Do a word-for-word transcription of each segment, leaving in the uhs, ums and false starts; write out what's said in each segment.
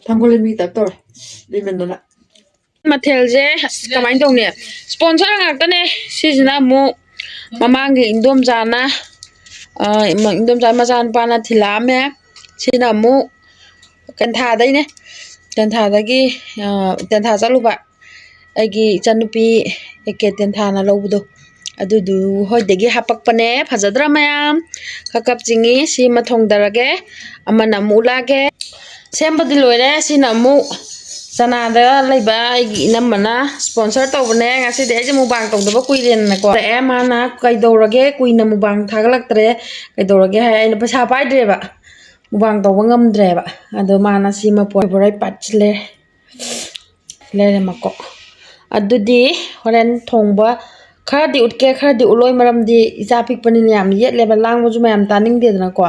ꯊꯥꯡꯒꯣꯜ ꯂꯩꯃꯤ type ꯇꯧꯔꯦ꯫ ꯂꯤꯃꯟꯗꯅ꯫ ꯃꯊꯦꯜꯁꯦ ꯑꯁ ꯀꯃꯥꯏꯅ ꯇꯧꯅꯤ? Sponsor ꯉꯥꯛꯇꯅꯦ꯫ ꯁꯤꯁꯤꯅ ꯑꯃꯨꯛ ꯃꯃꯥꯡꯒꯤ ꯏꯟꯗꯣꯝꯆꯥꯅ, ꯑ, ꯏꯃ-, ꯏꯟꯗꯣꯝꯆꯥ ꯃꯆꯥꯅꯨꯄꯥꯅ ꯊꯤꯜꯂꯛꯑꯝꯃꯦ꯫ ꯁꯤꯅ ꯑꯃꯨꯛ ꯇꯦꯟꯊꯥꯗꯩꯅꯦ꯫ ꯇꯦꯟꯊꯥꯗꯒꯤ, ꯑ, ꯇꯦꯟꯊꯥ ꯆꯠꯂꯨꯕ꯫ ꯑꯩꯒꯤ ꯏꯆꯟꯅꯨꯄꯤ ꯑꯦ ꯀꯦ ꯇꯦꯟꯊꯥꯅ ꯂꯧꯕꯗꯣ꯫ ꯑꯗꯨꯗꯨ ꯍꯣꯏꯗꯒꯤ ꯍꯥꯄꯛꯄꯅꯦ꯫ ꯐꯖꯗ꯭ꯔꯥ ꯃꯌꯥꯝ? ꯈꯔ ꯀꯞꯆꯤꯡꯉꯤ꯫ ꯁꯤꯃ ꯊꯣꯡꯗꯔꯒꯦ꯫ ꯑꯃꯅ ꯑꯃꯨꯛ ꯎꯠꯂꯛꯑꯒꯦ꯫ ꯁꯦꯝꯕꯗꯤ ꯂꯣꯏꯔꯦ꯫ ꯁꯤꯅ ꯑꯃꯨꯛ ꯆꯅꯥꯗ ꯂꯩꯕ ꯑꯩꯒꯤ ꯏꯅꯝꯃꯅ sponsor ꯇꯧꯕꯅꯦ꯫ ꯉꯁꯤꯗꯤ ꯑꯩꯁꯦ mukbang ꯇꯧꯗꯕ ꯀꯨꯏꯔꯦꯅꯀꯣ꯫ ꯑꯦ, ꯃꯥꯅ ꯀꯩꯗꯧꯔꯒꯦ ꯀꯨꯏꯅ mukbang ꯊꯥꯒꯠꯂꯛꯇ꯭ꯔꯦ, ꯀꯩꯗꯧꯔꯒꯦ ꯍꯥꯏ꯫ ꯑꯩꯅ ꯄꯩꯁꯥ ꯄꯥꯏꯗ꯭ꯔꯦꯕ, mukbang ꯇꯧꯕ ꯉꯝꯗ꯭ꯔꯦꯕ꯫ ꯑꯗꯣ ꯃꯥꯅ ꯁꯤꯃ ꯄꯣꯔꯕꯣꯔꯥꯏ ꯄꯥꯠꯁꯤꯜꯂꯦ꯫ ꯂꯩꯔꯝꯃꯀꯣ꯫ ꯑꯗꯨꯗꯤ ꯍꯣꯔꯦꯟ ꯊꯣꯡꯕ ꯈꯔꯗꯤ ꯎꯠꯀꯦ, ꯈꯔꯗꯤ ꯎꯠꯂꯣꯏ, ꯃꯔꯝꯗꯤ ꯏꯆꯥ ꯄꯤꯛꯄꯅꯤꯅ ꯌꯥꯝ ꯌꯦꯠꯂꯦꯕ, ꯂꯥꯡꯕꯁꯨ ꯃꯌꯥꯝ ꯇꯥꯅꯤꯡꯗꯦꯗꯅꯀꯣ꯫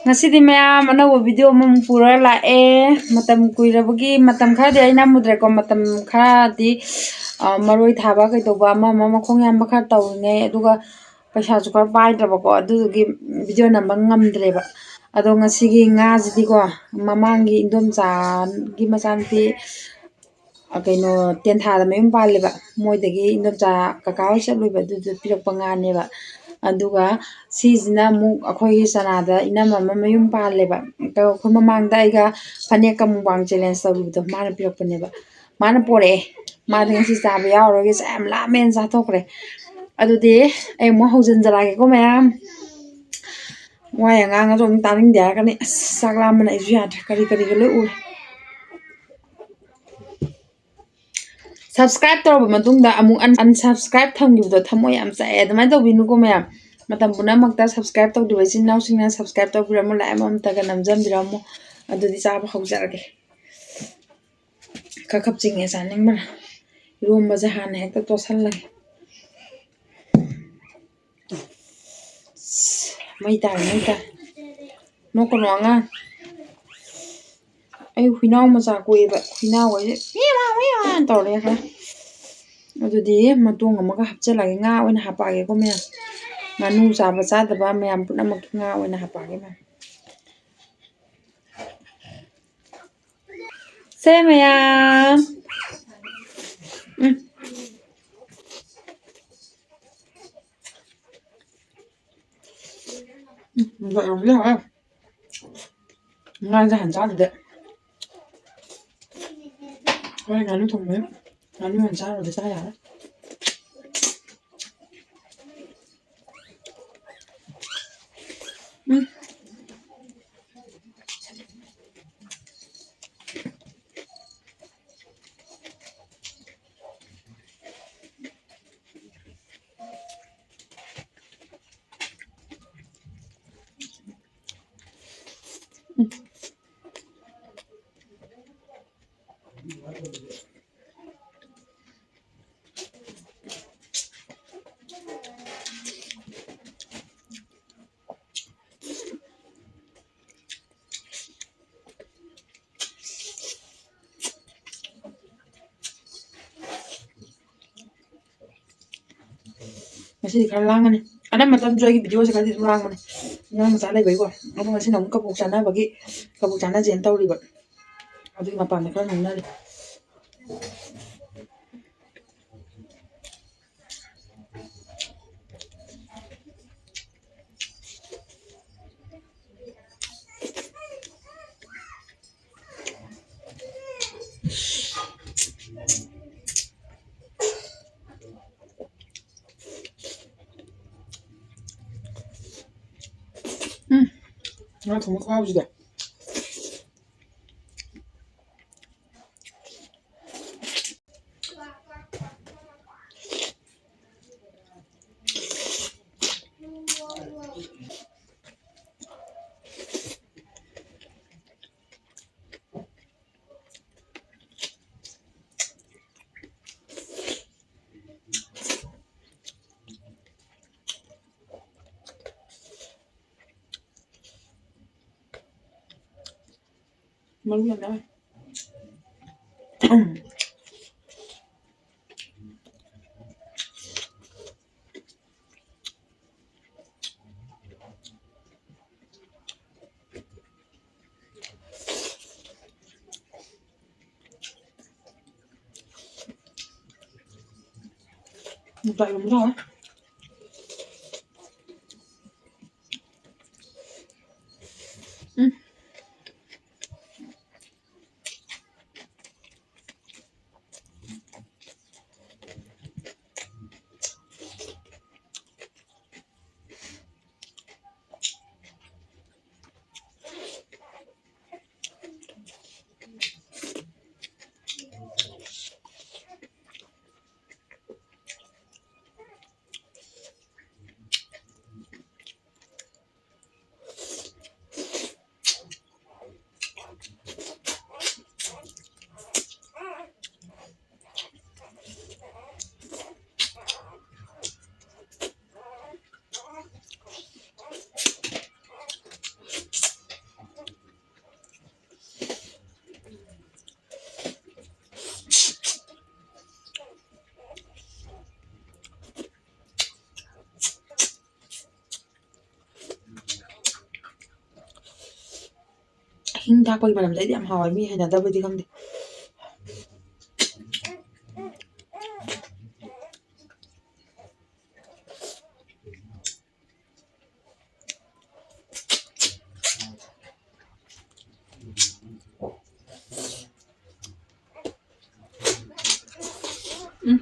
ꯉꯁꯤꯗꯤ ꯃꯌꯥꯝ ꯑꯅꯧꯕ video ꯑꯃꯃꯨꯛ ꯄꯨꯔꯒ ꯂꯥꯛꯑꯦ꯫ ꯃꯇꯝ ꯀꯨꯏꯔꯕꯒꯤ, ꯃꯇꯝ ꯈꯔꯗꯤ ꯑꯩ ꯅꯝꯃꯨꯗ꯭ꯔꯦꯀꯣ, ꯃꯇꯝ ꯈꯔꯗꯤ, ꯑ, ꯃꯔꯣꯏ ꯊꯥꯕ ꯀꯩꯗꯧꯕ ꯑꯃ ꯑꯃ ꯃꯈꯣꯡ ꯌꯥꯟꯕ ꯈꯔ ꯇꯧꯔꯤꯉꯩ, ꯑꯗꯨꯒ ꯄꯩꯁꯥꯁꯨ ꯈꯔ ꯄꯥꯏꯗ꯭ꯔꯕꯀꯣ, ꯑꯗꯨꯗꯨꯒꯤ video ꯅꯝꯕ ꯉꯝꯗ꯭ꯔꯦꯕ꯫ ꯑꯗꯣ ꯉꯁꯤꯒꯤ ꯉꯥꯁꯤꯗꯤꯀꯣ, ꯃꯃꯥꯡꯒꯤ ꯏꯟꯗꯣꯝꯆꯥꯒꯤ ꯃꯆꯥꯅꯨꯄꯤ, ꯑ, ꯀꯩꯅꯣ, ꯇꯦꯟꯊꯥꯗ ꯃꯌꯨꯝ ꯄꯥꯜꯂꯦꯕ꯫ ꯃꯣꯏꯗꯒꯤ ꯏꯟꯗꯣꯝꯆꯥ ꯀꯀꯥ ꯍꯣꯏ ꯆꯠꯂꯨꯏꯕ, ꯑꯗꯨꯗ ꯄꯤꯔꯛꯄ ꯉꯥꯅꯦꯕ꯫ ꯑꯗꯨꯒ ꯁꯤꯁꯤꯅ ꯑꯃꯨꯛ ꯑꯩꯈꯣꯏꯒꯤ ꯆꯅꯥꯗ ꯏꯅꯝꯃ ꯑꯃ ꯃꯌꯨꯝ ꯄꯥꯜꯂꯦꯕ꯫ ꯑꯩꯈꯣꯏ ꯃꯃꯥꯡꯗ ꯑꯩꯒ ꯐꯅꯦꯛꯀ mukbang challenge ꯇꯧꯈꯤꯕꯗꯣ, ꯃꯥꯅ ꯄꯤꯔꯛꯄꯅꯦꯕ꯫ ꯃꯥꯅ ꯄꯣꯔꯛꯑꯦ꯫ ꯃꯥꯗꯤ ꯉꯁꯤ ꯆꯥꯕ ꯌꯥꯎꯔꯔꯣꯏꯒꯦ, ꯆꯥ ꯌꯥꯝ ꯂꯥꯝꯃꯦꯅ ꯆꯥꯊꯣꯛꯈ꯭ꯔꯦ꯫ ꯑꯗꯨꯗꯤ ꯑꯩ ꯑꯃꯨꯛ ꯍꯧꯖꯤꯟꯖꯔꯛꯑꯒꯦꯀꯣ ꯃꯌꯥꯝ꯫ ꯋꯥ ꯌꯥꯝ ꯉꯥꯡꯉꯁꯨ ꯑꯃꯨꯛ ꯇꯥꯅꯤꯡꯗꯦ ꯍꯥꯏꯔꯛꯀꯅꯤ꯫ ꯑꯁ, ꯆꯥꯛ ꯂꯥꯝꯕꯅ ꯑꯩꯁꯨ ꯌꯥꯗ꯭ꯔꯦ꯫ ꯀꯔꯤ ꯀꯔꯤꯒ ꯂꯣꯏ ꯎꯔꯦ꯫ Subscribe ꯇꯧꯔꯕ ꯃꯇꯨꯡꯗ ꯑꯃꯨꯛ un-, unsubscribe ꯊꯝꯈꯤꯕꯗꯣ ꯊꯃꯣꯏ ꯌꯥꯝ ꯆꯥꯛꯑꯦ꯫ ꯑꯗꯨꯃꯥꯏꯅ ꯇꯧꯕꯤꯅꯨꯀꯣ ꯃꯌꯥꯝ꯫ ꯃꯇꯝ ꯄꯨꯝꯅꯃꯛꯇ subscribe ꯇꯧꯗ꯭ꯔꯤꯕ ꯏꯆꯤꯟ ꯏꯅꯥꯎꯁꯤꯡꯅ subscribe ꯇꯧꯕꯤꯔꯝꯃꯨ, like ꯑꯃꯃꯝꯇꯒ ꯅꯝꯖꯟꯕꯤꯔꯝꯃꯨ꯫ ꯑꯗꯨꯗꯤ ꯆꯥꯕ ꯍꯧꯖꯔꯒꯦ꯫ ꯈꯔ ꯈꯞꯆꯤꯡꯉꯦ ꯆꯥꯅꯤꯡꯕꯅ꯫ ꯏꯔꯣꯝꯕꯁꯦ ꯍꯥꯟꯅ ꯍꯦꯛꯇ ꯇꯣꯠꯁꯜꯂꯒꯦ꯫ ꯃꯩ ꯇꯥꯔꯦ, ꯃꯩ ꯇꯥꯔꯦ꯫ ꯅꯣꯛꯀꯅꯨ ꯑꯉꯥꯡ꯫ ꯑꯩ ꯍꯨꯏꯅꯥꯎ ꯃꯆꯥ ꯀꯣꯛꯑꯦꯕ꯫ ꯍꯨꯏꯅꯥꯎ ꯍꯥꯏꯁꯦ ꯃꯤꯌꯥꯎ, ꯃꯤꯌꯥꯎ ꯇꯧꯔꯦ ꯈꯔ꯫ ꯑꯗꯨꯗꯤ ꯃꯇꯣꯡ ꯑꯃꯒ ꯍꯥꯞꯆꯤꯜꯂꯒꯦ꯫ ꯉꯥ ꯑꯣꯏꯅ ꯍꯥꯞꯄꯛꯑꯒꯦꯀꯣ ꯃꯌꯥꯝ꯫ ꯉꯥꯅꯨ ꯆꯥꯕ ꯆꯥꯗꯕ ꯃꯌꯥꯝ ꯄꯨꯝꯅꯃꯛꯀꯤ ꯉꯥ ꯑꯣꯏꯅ ꯍꯥꯞꯄꯛꯑꯒꯦ ꯃꯌꯥꯝ꯫ ꯁꯦ ꯃꯌꯥꯝ꯫ ꯎꯝ꯫ ꯎꯝ, ꯌꯥꯝ ꯌꯥꯎꯔꯦ꯫ ꯉꯥꯁꯦ ꯍꯥꯟꯅ ꯆꯥꯗꯗꯤ꯫ ꯍꯣꯔꯦꯟ ꯉꯥꯅꯨ ꯊꯣꯡꯕ꯫ ꯉꯥꯅꯨ ꯍꯥꯟꯅ ꯆꯥꯔꯨꯔꯗꯤ ꯆꯥ ꯌꯥꯔꯦ꯫ ꯎꯝ꯫ ꯉꯁꯤꯗꯤ ꯈꯔ ꯂꯥꯡꯒꯅꯤ꯫ ꯑꯅꯝꯕ ꯃꯇꯝꯁꯨ ꯑꯩꯒꯤ videoꯁꯦ ꯈꯔꯗꯤ ꯑꯗꯨꯝ ꯂꯥꯡꯕꯅꯦ, ꯑꯉꯥꯡ ꯃꯆꯥ ꯂꯩꯕꯩꯀꯣ꯫ ꯑꯗꯣ ꯉꯁꯤꯅ ꯑꯃꯨꯛ ꯀꯕꯣꯛ ꯆꯥꯅꯕꯒꯤ, ꯀꯕꯣꯛ ꯆꯥꯅꯁꯦꯅ ꯇꯧꯔꯤꯕ꯫ ꯑꯗꯨꯒꯤ ꯃꯄꯥꯟꯗ ꯈꯔ ꯉꯥꯡꯅꯔꯤ꯫ ꯎꯝ, ꯉꯥ ꯊꯣꯡꯕ ꯈꯨꯍꯥꯎꯁꯤꯗꯤ꯫ ꯃꯔꯨ ꯌꯥꯝ ꯌꯥꯎꯋꯦ꯫ ꯌꯣꯡꯆꯥꯛ ꯏꯔꯣꯝꯕ ꯍꯥꯎꯋꯦ꯫ ꯎꯝ꯫ ꯍꯤꯡ ꯊꯥꯛꯄꯒꯤ ꯃꯅꯝꯁꯦ ꯑꯩꯗꯤ ꯌꯥꯝ ꯍꯥꯎꯋꯦ, ꯃꯤ ꯍꯩꯅꯗꯕꯗꯤ ꯈꯪꯗꯦ꯫ ꯎꯝ꯫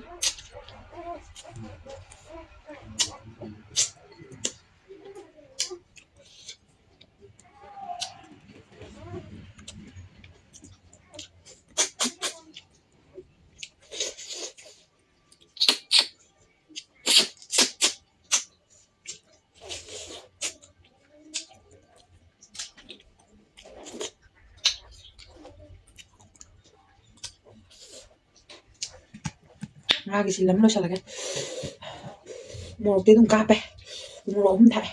ꯉꯥꯒꯤ ꯁꯤꯜ ꯑꯃ ꯂꯣꯏꯁꯤꯜꯂꯒꯦ꯫ ꯃꯣꯔꯣꯛꯇꯤ ꯑꯗꯨꯝ ꯀꯥꯞꯄꯦ꯫ ꯃꯣꯔꯣꯛ ꯑꯍꯨꯝ ꯊꯥꯛꯑꯦ꯫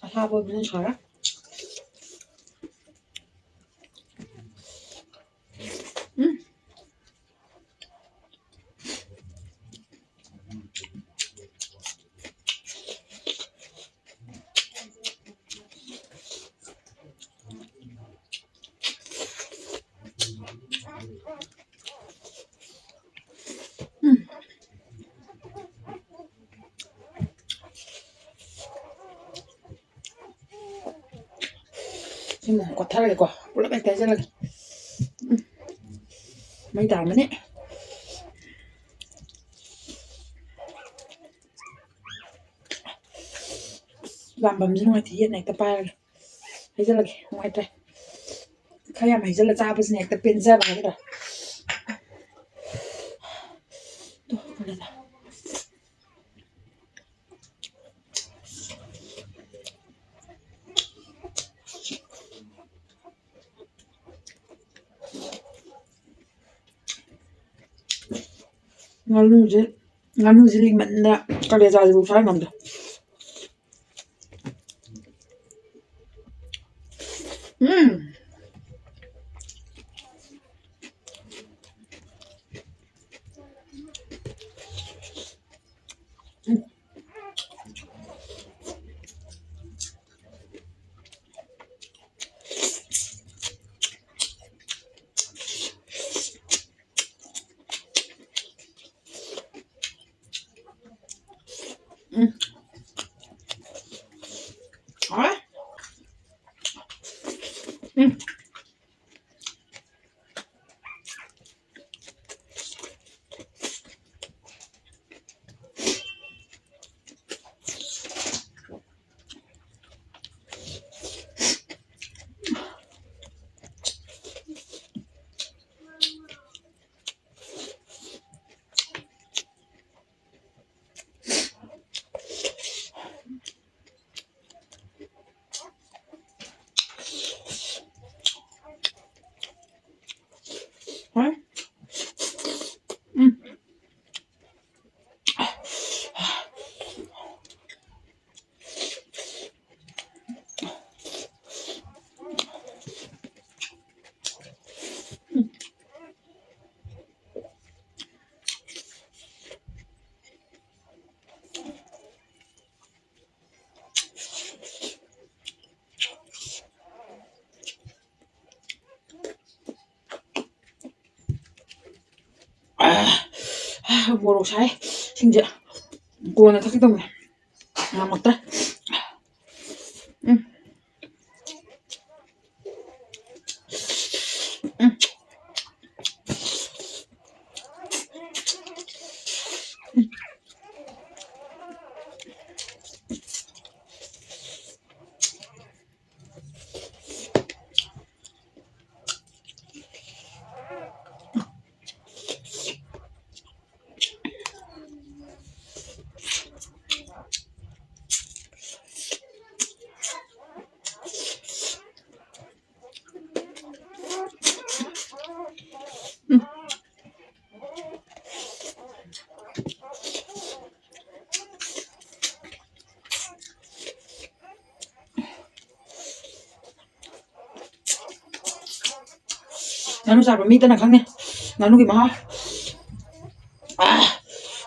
ꯑꯁꯥꯕ ꯑꯣꯏꯕꯅ ꯁꯥꯔꯦ꯫ ꯁꯤ ꯃꯨꯛ ꯀꯣꯠꯊꯔꯒꯦꯀꯣ, ꯄꯨꯂꯞ ꯍꯦꯛꯇ ꯍꯩꯖꯜꯂꯒꯦ꯫ ꯎꯝ꯫ ꯃꯩ ꯇꯥꯔꯝꯃꯅꯤ꯫ ꯂꯥꯝꯕꯝꯁꯨ ꯅꯨꯡꯉꯥꯏꯇꯦ, ꯌꯦꯠꯅ ꯍꯦꯛꯇ ꯄꯥꯏꯔꯒꯦ꯫ ꯍꯩꯖꯜꯂꯒꯦ, ꯅꯨꯡꯉꯥꯏꯇ꯭ꯔꯦ꯫ ꯈꯔ ꯌꯥꯝ ꯍꯩꯖꯜꯂ ꯆꯥꯕꯁꯤꯅ ꯍꯦꯛꯇ ꯄꯦꯟꯖꯕ ꯍꯥꯏꯒꯗ꯭ꯔꯥ꯫ ꯇꯣ, ꯀꯣꯟꯅꯗ꯫ ꯉꯥꯅꯨꯁꯦ, ꯉꯥꯅꯨꯁꯦ ꯂꯤꯃꯟꯗꯅ ꯀꯂꯦꯖꯥꯁꯤꯐꯥꯎ ꯆꯥ ꯉꯝꯗꯦ꯫ ꯎꯝ꯫ ꯎꯝ꯫ ꯍꯥꯎꯔꯦ꯫ ꯎꯝ꯫ ꯍꯣꯏ꯫ ꯎꯝ꯫ ꯑꯥ, ꯑꯥ, ꯃꯣꯔꯣꯛ ꯁꯥꯏ꯫ ꯏꯁꯤꯡꯁꯦ ꯀꯣꯟꯅ ꯊꯛꯀꯦ ꯇꯧꯅꯦ꯫ ꯉꯝꯃꯛꯇ꯭ꯔꯦ꯫ ꯎꯝ꯫ ꯉꯥꯅꯨ ꯆꯥꯕ ꯃꯤꯇꯅ ꯈꯪꯅꯤ ꯉꯥꯅꯨꯒꯤ ꯃꯍꯥꯎ꯫ ꯑꯥ,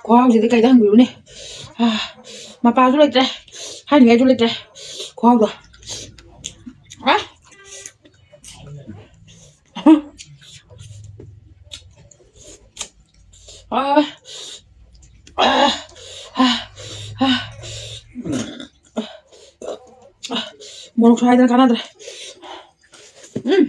ꯈꯨꯍꯥꯎꯁꯤꯗꯤ ꯀꯩꯗ ꯍꯪꯕꯤꯔꯨꯅꯤ? ꯑꯥ, ꯃꯄꯥꯁꯨ ꯂꯩꯇ꯭ꯔꯦ, ꯍꯥꯏꯅꯤꯡꯉꯥꯏꯁꯨ ꯂꯩꯇ꯭ꯔꯦ꯫ ꯈꯨꯍꯥꯎꯗꯣ꯫ ꯑꯥ꯫ ꯑꯥ꯫ ꯑꯥ꯫ ꯑꯥ꯫ ꯑꯥ꯫ ꯃꯣꯔꯣꯛꯁꯨ ꯍꯥꯏꯗꯅ ꯀꯥꯟꯅꯗ꯭ꯔꯦ꯫ ꯎꯝ꯫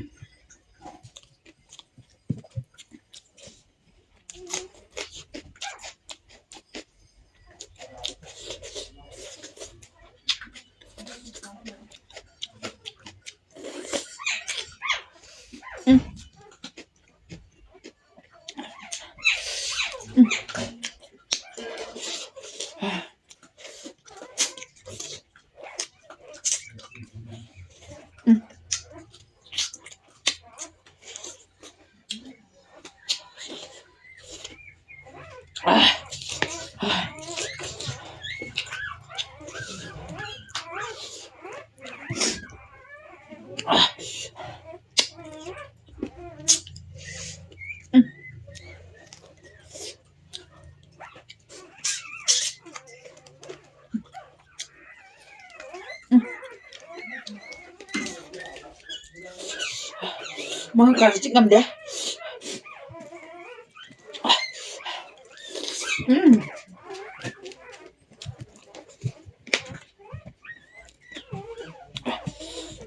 ꯃꯉꯛꯀꯥꯁꯦ ꯆꯤꯛ ꯉꯝꯗꯦ꯫ ꯎꯝ꯫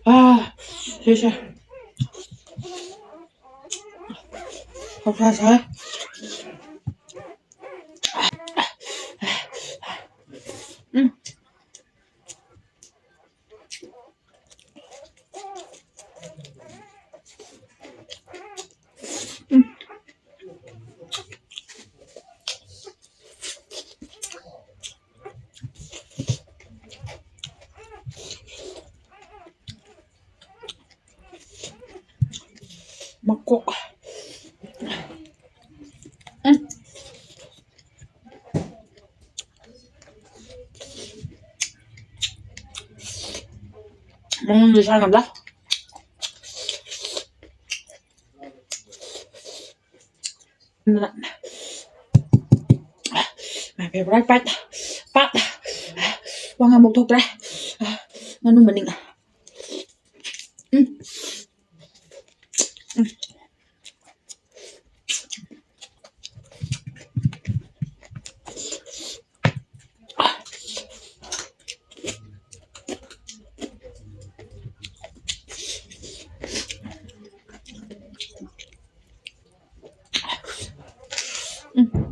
ꯑꯥ, ꯁꯦ, ꯁꯦ꯫ ꯁꯥ, ꯁꯥ, ꯁꯥ꯫ ꯎꯝ꯫ ꯃꯀꯣꯛ꯫ ꯎꯝ꯫ ꯃꯉꯣꯟꯗ ꯁꯥꯟꯅꯕ꯫ ꯕ꯭ꯔꯥꯏꯠ ꯄꯥꯏꯠ ꯄꯥꯠ꯫ ꯋꯥ ꯉꯥꯡꯕ ꯊꯣꯛꯇ꯭ꯔꯦ꯫ ꯉꯥꯅꯨ ꯃꯅꯤꯡ꯫ ꯎꯝ꯫ ꯎꯝ꯫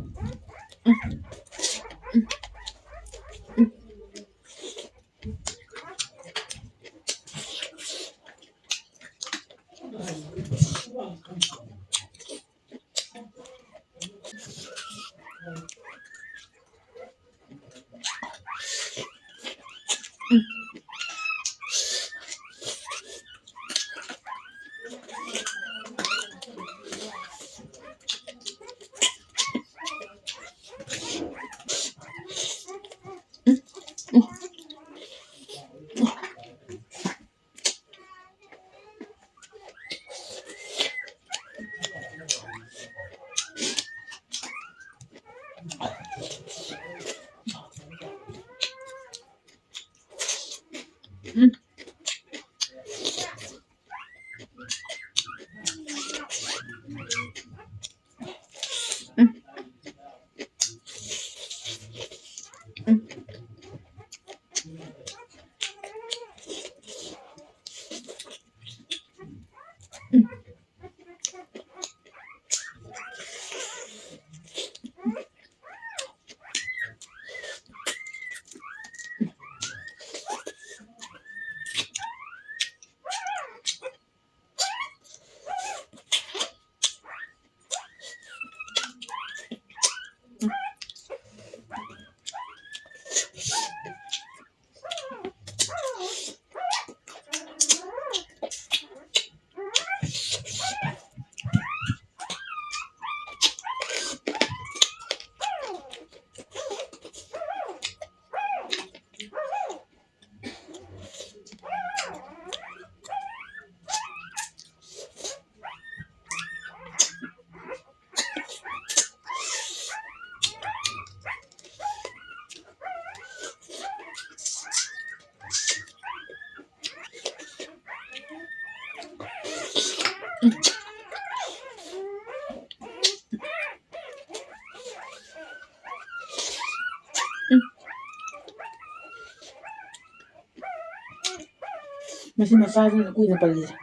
ꯃꯁꯤ ꯃꯆꯥꯁꯤꯅ ꯀꯨꯏꯅ ꯄꯜꯂꯤꯁꯦ꯫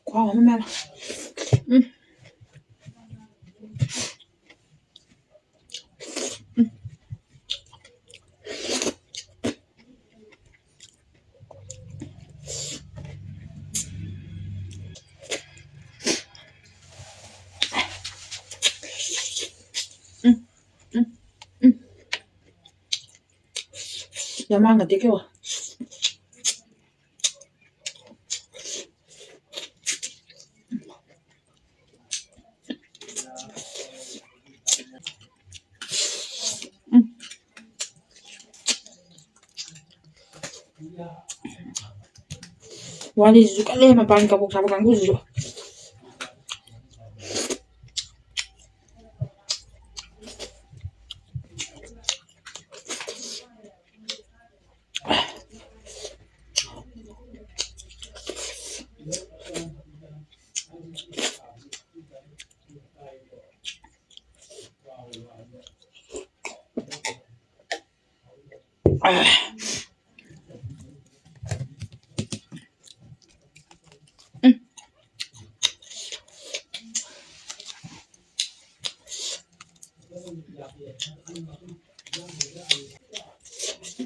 ꯈꯨꯍꯥꯎ ꯑꯃ ꯃꯌꯥꯝ꯫ ꯎꯝ꯫ ꯎꯝ, ꯎꯝ, ꯎꯝ꯫ ꯌꯥꯝ ꯃꯥꯡꯒꯗꯦ ꯀꯩꯅꯣ꯫ ꯎꯝ꯫ ꯋꯥꯔꯤꯁꯤꯁꯨ ꯀꯜꯂꯦ, ꯃꯄꯥꯟ ꯀꯕꯣꯛ ꯁꯥꯕ ꯀꯥꯡꯕꯨꯁꯤꯁꯨ꯫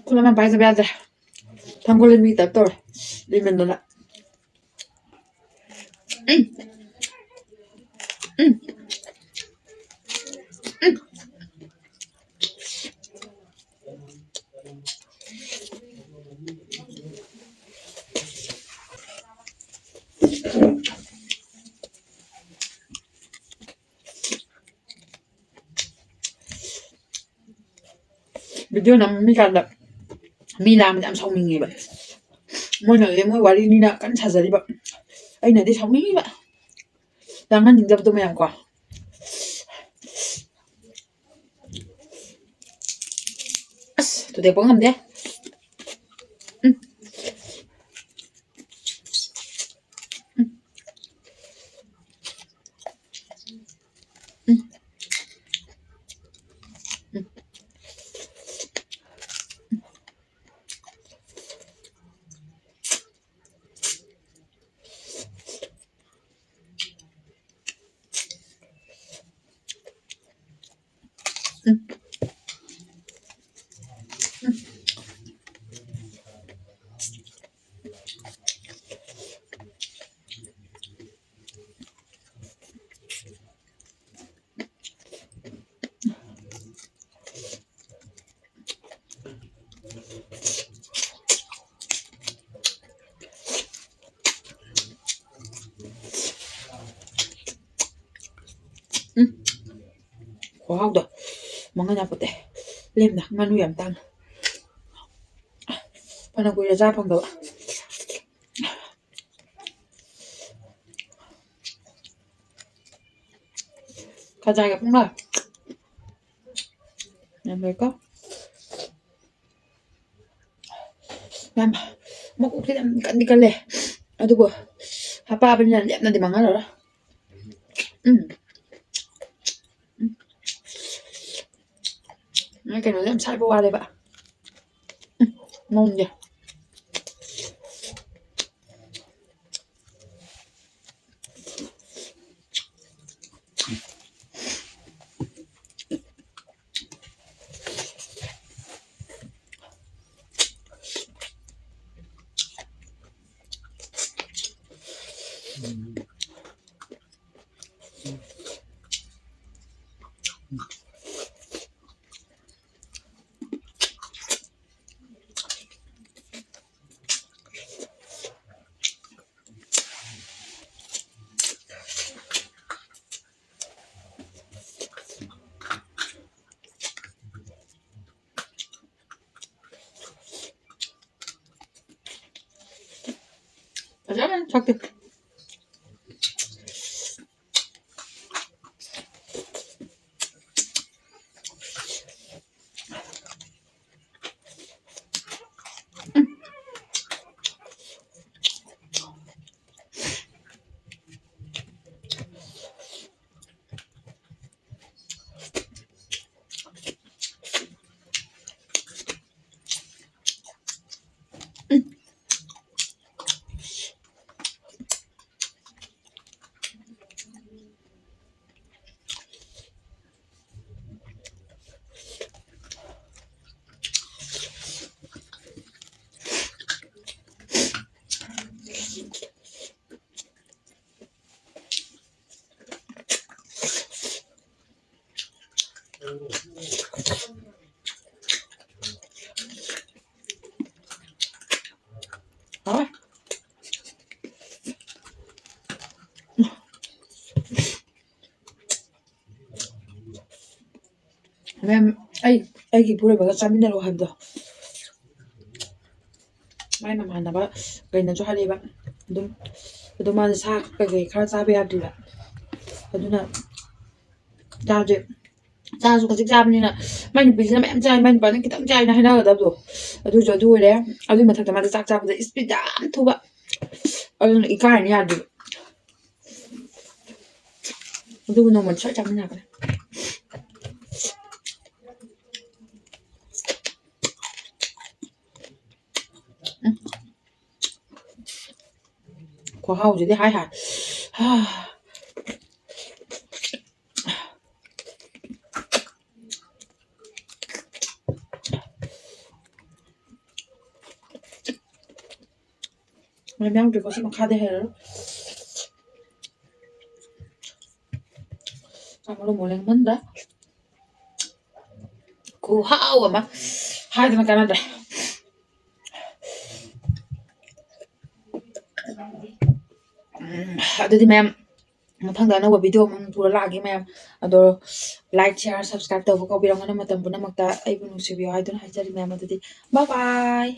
ꯈꯨꯠ ꯑꯃ ꯄꯥꯏꯗꯕ ꯌꯥꯗ꯭ꯔꯦ꯫ ꯊꯥꯡꯒꯣꯜ ꯂꯦꯝꯕꯤ type ꯇꯧꯔꯦ꯫ ꯂꯦꯝꯃꯟꯗꯅ꯫ ꯎꯝ꯫ ꯎꯝ꯫ ꯎꯝ꯫ Video ꯅꯝꯃꯤꯀꯥꯟꯗ ꯃꯤ ꯂꯥꯡꯕꯁꯦ ꯌꯥꯝ ꯁꯥꯎꯅꯤꯡꯉꯦꯕ꯫ ꯃꯣꯏꯅꯗꯤ ꯃꯣꯏ ꯋꯥꯔꯤꯅꯤꯅ ꯀꯟꯅ ꯁꯥꯖꯔꯤꯕ, ꯑꯩꯅꯗꯤ ꯁꯥꯎꯅꯤꯡꯉꯤꯕ꯫ ꯂꯥꯡꯍꯟꯅꯤꯡꯗꯕꯗꯣ ꯃꯌꯥꯝ ꯀꯣ꯫ ꯑꯁ, ꯊꯨꯗꯦꯛꯄ ꯉꯝꯗꯦ꯫ ꯎꯝ꯫ ꯎꯝ꯫ ꯎꯝ꯫ ꯎꯝ꯫ ꯎꯝ꯫ ꯈꯨꯍꯥꯎꯗꯣ ꯃꯉꯣꯟꯗ ꯌꯥꯄꯣꯠꯇꯦ꯫ ꯂꯦꯝꯅ ꯉꯥꯅꯨ ꯌꯥꯝ ꯇꯥꯡꯉꯦ꯫ ꯐꯅ ꯀꯨꯏꯔꯦ ꯆꯥ ꯐꯪꯗꯕ꯫ ꯈꯖꯥꯏꯒ ꯄꯨꯡꯂꯣꯏ꯫ ꯌꯥꯝ ꯂꯣꯏꯀꯣ꯫ ꯌꯥꯝ ꯃꯀꯣꯛꯁꯦ ꯌꯥꯝ ꯀꯟꯗꯤ ꯀꯜꯂꯦ꯫ ꯑꯗꯨꯕꯨ ꯍꯥꯄꯛꯑꯕꯅꯤꯅ ꯂꯦꯞꯅꯗꯤ ꯃꯥꯡꯍꯜꯂꯔꯣꯏ꯫ ꯎꯝ꯫ ꯎꯝ꯫ ꯅꯣꯏ ꯀꯩꯅꯣꯁꯦ ꯌꯥꯝ ꯁꯥꯏꯕ ꯋꯥꯔꯦꯕ꯫ ꯎꯝ꯫ ꯃꯑꯣꯡꯁꯦ꯫ ꯐꯖꯅ ꯊꯛꯇꯦ꯫ ꯍꯥꯎꯋꯦ꯫ ꯃꯦꯝ, ꯑꯩ, ꯑꯩꯒꯤ ꯏꯄꯨꯔꯣꯏꯕꯒ ꯆꯥꯃꯤꯟꯅꯔꯣ ꯍꯥꯏꯕꯗꯣ, ꯃꯥꯏ ꯃꯃꯥꯟꯅꯕ ꯀꯩꯅꯣꯁꯨ ꯍꯥꯏꯔꯛꯑꯦꯕ꯫ ꯑꯗꯨꯝ, ꯑꯗꯨ ꯃꯥꯁꯦ ꯁꯥ ꯀꯩꯀꯩ ꯈꯔ ꯆꯥꯕ ꯌꯥꯗ꯭ꯔꯤꯕ, ꯑꯗꯨꯅ ꯆꯥꯁꯦ꯫ ꯆꯥꯁꯨ ꯈꯖꯤꯛ ꯆꯥꯕꯅꯤꯅ, ꯃꯥꯏ ꯅꯨꯄꯤꯁꯤꯅ ꯃꯌꯥꯝ ꯆꯥꯏ, ꯃꯥꯏ ꯅꯨꯄꯥꯅ ꯈꯤꯇꯪ ꯆꯥꯏꯅ ꯍꯥꯏꯅꯒꯗꯕꯗꯣ, ꯑꯗꯨꯁꯨ ꯑꯗꯨ ꯑꯣꯏꯔꯦ꯫ ꯑꯗꯨꯒꯤ ꯃꯊꯛꯇ ꯃꯥꯗꯤ ꯆꯥꯛ ꯆꯥꯕꯗ ꯏꯁꯄꯤꯠ ꯌꯥꯝ ꯊꯨꯕ, ꯑꯗꯨꯅ ꯏꯀꯥꯏꯔꯅꯤ ꯌꯥꯗꯦꯕ꯫ ꯑꯗꯨꯕꯨ ꯅꯣꯡꯃꯗꯤ ꯁꯣꯏ ꯆꯥꯃꯤꯟꯅꯔꯛꯀꯅꯤ꯫ ꯎꯝ꯫ ꯈꯨꯍꯥꯎꯁꯤꯗꯤ ꯍꯥꯏ ꯍꯥꯏ꯫ ꯃꯌꯥꯝ ꯌꯥꯎꯗ꯭ꯔꯤꯀꯣ ꯁꯤ ꯃꯈꯥꯗ ꯍꯩꯔꯔꯣꯏ꯫ ꯆꯥꯛ ꯃꯔꯨ ꯃꯣꯔꯣꯛ ꯂꯦꯡꯃꯟꯗ꯭ꯔꯦ꯫ ꯈꯨꯍꯥꯎ ꯑꯃ ꯍꯥꯏꯗꯅ ꯀꯥꯟꯅꯗ꯭ꯔꯦ꯫ ꯎꯝ, ꯑꯗꯨꯗꯤ ꯃꯌꯥꯝ, ꯃꯊꯪꯗ ꯑꯅꯧꯕ video ꯑꯃ ꯄꯨꯔ ꯂꯥꯛꯑꯒꯦ ꯃꯌꯥꯝ꯫ ꯑꯗꯣ like, share, subscribe ꯇꯧꯕ ꯀꯥꯎꯕꯤꯔꯝꯒꯅꯨ꯫ ꯃꯇꯝ ꯄꯨꯝꯅꯃꯛꯇ ꯑꯩꯕꯨ ꯅꯨꯡꯁꯤꯕꯤꯌꯨ ꯍꯥꯏꯗꯨꯅ ꯍꯥꯏꯖꯔꯤ ꯃꯌꯥꯝ꯫ ꯑꯗꯨꯗꯤ bye bye꯫